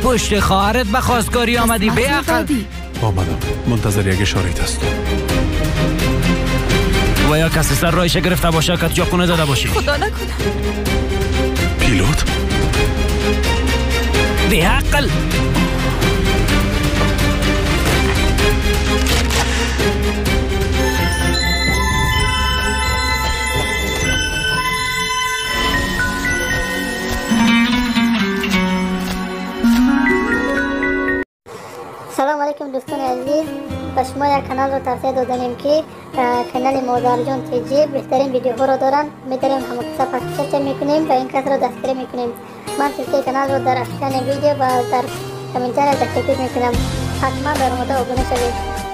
پشت خواهرت به خواستگاری آمدی بی عقل. آمدم، منتظر یک اشاره هستم. و یا کسی سر رایشه گرفته باشه که چاقو زده باشی. خدا نکنه. پیلوت بی عقل. سلام علیکم دوستان عزیز، به شما یک کانال رو توصیه دادنیم که کانال مادر جان تیجی بهترین ویدیوها رو دارن. میتونیم همه کسا میکنیم و این کس رو دستگیری میکنیم. من سلسله کانال رو در افشان ویدیو و در کامنتار دستگیری میکنم. حتما در مورد ابونه شوید.